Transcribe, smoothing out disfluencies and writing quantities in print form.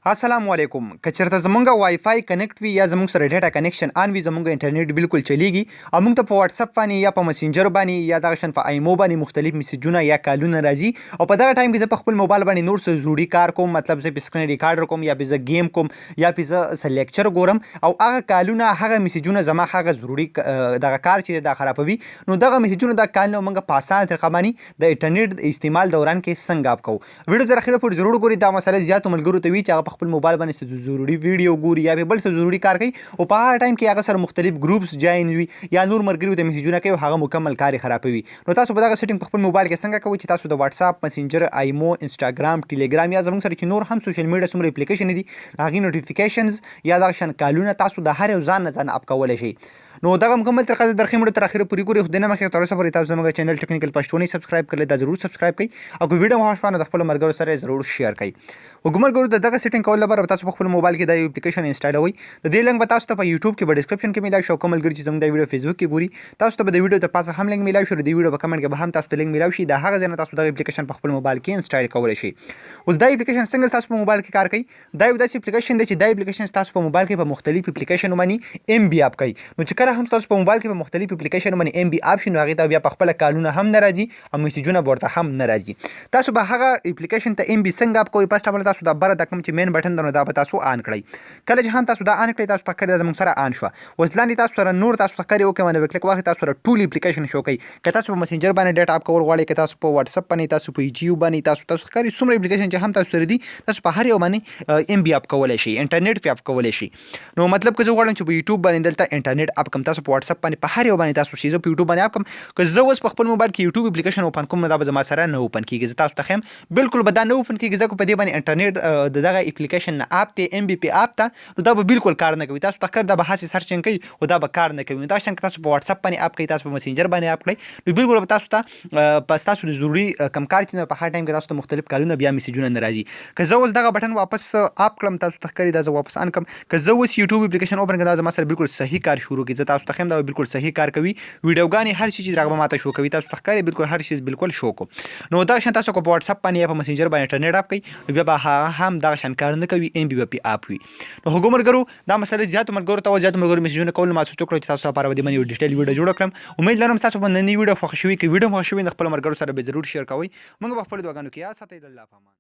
السلام علیکم که چېرته زمونږ وای فای کنیکټ وي یا زمونږ سره ډیټا کنیکشن آن وي، زمونږ انټرنیټ بالکل چلیږي او مونږ ته په واتس اپ باندې یا په مسنجر باندې یا دغه شان په ایمو باندې مختلف میسجونه یا کالونه راځي او په دغه ټایم کې زه په خپل موبایل باندې نور څه ضروري کار کوم، مطلب زه په سکرین ریکارډر کوم یا په زه گیم کوم یا په زه څه لیکچر ګورم او هغه کالونه هغه میسجونه زما هغه ضروري دغه کار چې دا خرابوي. نو دغه میسجونه دا کالونه مونږ په اسانه طریقه باندې د انټرنیټ استعمال دوران کې څنګه اپ کوو، ویډیو تر اخره پورې ضرور ګوري. دا مسله زیاتو ملګرو ته وي چې هغه په خپل موبایل باندې څه ضروري ویډیو ګوري یا به بل څه ضروري کار کوي او په هغه ټایم کې هغه سره مختلف ګروپس جاین وي یا نور ملګري ته میسجونه کوي او هغه مکمل کار خرابوي. نو تاسو به دغه سیټینګ په خپل موبایل کې څنګه کوئ چې تاسو د واتس اپ، مسنجر، ایمو، انسټاګرام، ټیلیګرام یا زموږ سره چې نور هم سوشل میډیا څومره اپلیکیشن دي هغې نوټیفیکیشنز یا دغه شان کالونه تاسو د هر یو ځان نه ځان اپ کولی شئ. نو دغه مکمل طریقه زه درښیم، ویډیو تر اخره پورې ګورئ. خو دې نه مخکې تر اوسه پورې تاسو زموږ چینل ټیکنیکل پښتو نه سبسکرایب کړئ، دا ضرور سبسکرایب کړئ او که ویډیو مو خوښ شوه نو د خپلو ملګرو سره یې ضرور شیر کړئ. ملګرو، د دغه سیټینګ کولو لپاره به تاسو په خپل موبایل کې دا یو اپلیکیشن انسټالوئ. د دې لینک به تاسو ته په یوټیوب کې په ډیسکرپشن کې میلاو شي او کوم ملګري چې زموږ دا ویډیو فیسبوک کې ګوري تاسو ته به د ویډیو د پاسه هم لینک میلاو شي او د دې ویډیو په کمنټ کې به هم تاسو ته لینک میلاو شي. د هغه ځای نه تاسو دغه اپلیکیشن په خپل موبایل کې انسټال کولی شئ. اوس دا اپلیکیشن څنګه ستاسو په موبایل کې کار کوي؟ دا یو داسې اپلیکیشن دی چې دا اپلیکیشن ستاسو په موبایل کې په مختلف اپلیکیشنو باندې ایم بي اپ کوي. نو چې کله هم ستاسو په موبایل کې په مختلف اپلیکیشنو باندې ایم بي اپ شي نو هغې ته بیا په خپله کالونه هم نه راځي او میسجونه به ورته هم نه راځي. تاسو به هغه اپلیکیشن ته ایم بي څنګه اپ کوئ؟ فرسټ اف ال تاسو دا بره دا کوم چې مین بټن ده نو دا به تاسو آن کړئ. کله چې هم تاسو دا آن کړئ تاسو ته ښکاري دا زموږ سره آن شوه. اوس لاندې تاسو سره نور تاسو ته ښکاري اوکې باندې به کلیک واخلئ، تاسو سره ټول اپلیکیشن شو کوي. که تاسو په مسنجر باندې ډیټا اپ کول غواړئ، که تاسو په واتس اپ باندې، تاسو په جیو باندې، تاسو ښکاري څومره اپلیکیشن چې هم تاسو سره دي تاسو په هر یو باندې ایم بي اپ کولی شئ، انټرنیټ پې اپ کولی شئ. نو مطلب که زه غواړم چې په یوټیوب باندې دلته انټرنیټ اپ کړم، تاسو په واتس اپ باندې په هر یو باندې تاسو شئ، زه په یوټیوب باندې اپ کړم. که زه اوس په خپل موبایل کې یوټیوب اپلیکیشن اوپن کوم نو دا به زما سره نه اوپن کیږي. زه تاسو ته ښیم بالکل به دا نه اوپن کیږي، ځکه په دې باندې انټرنیټ د دغه اپلیکیشن نه اپ دی، ایم بي پې اپ ته، نو دا به بالکل کار نه کوي. تاسو ته ښکاري دا به هسې سرچینګ کوي خو دا به کار نه کوي. نو دا شان که تاسو په واتس اپ باندې اپ کوئ، تاسو په مسنجر باندې اپ کړئ نو بالکل به تاسو ته په ستاسو د ضروري کم کار چې په هر ټایم کې تاسو ته مختلف کالونه بیا میسجونه نه راځي. که زه اوس دغه بټن واپس اپ کړم تاسو ته ښکاري دا زه واپس آن کړم، که زه اوس یوټیوب اپلیکیشن اوپن کړم دا زما سره بالکل صحیح کار شروع کړي. زه تاسو ته ښیم دا بالکل صحیح کار کوي، ویډیوګانې هر شي چې راغله ماته شو کوي، تاسو ته ښکاري بالکل هر شي بالکل شو کو. نو دغه شان تاسو که په واتس اپ باندې یا په مسنجر باندې انټرنیټ اپ کړئ نو بیا به هغه هم دغه شان کار نه کوي، ایم بي به پې اپ وي. نو خوږو ملګرو، دا مسله زیاتو ملګرو ته وه، زیاتو ملګرو میسجونه کول، ما سوچ وکړو چې تاسو لپاره به دې باندې یو ډیټیل ویډیو جوړه کړم. امید لرم تاسو به نننۍ ویډیو خوښه شوي. که ویډیو خوښه شوي نو خپلو ملګرو سره به ضرور شیر کوئ. موږ به خپلو دعاګانو کې یاد ساتئ. د الله په امان.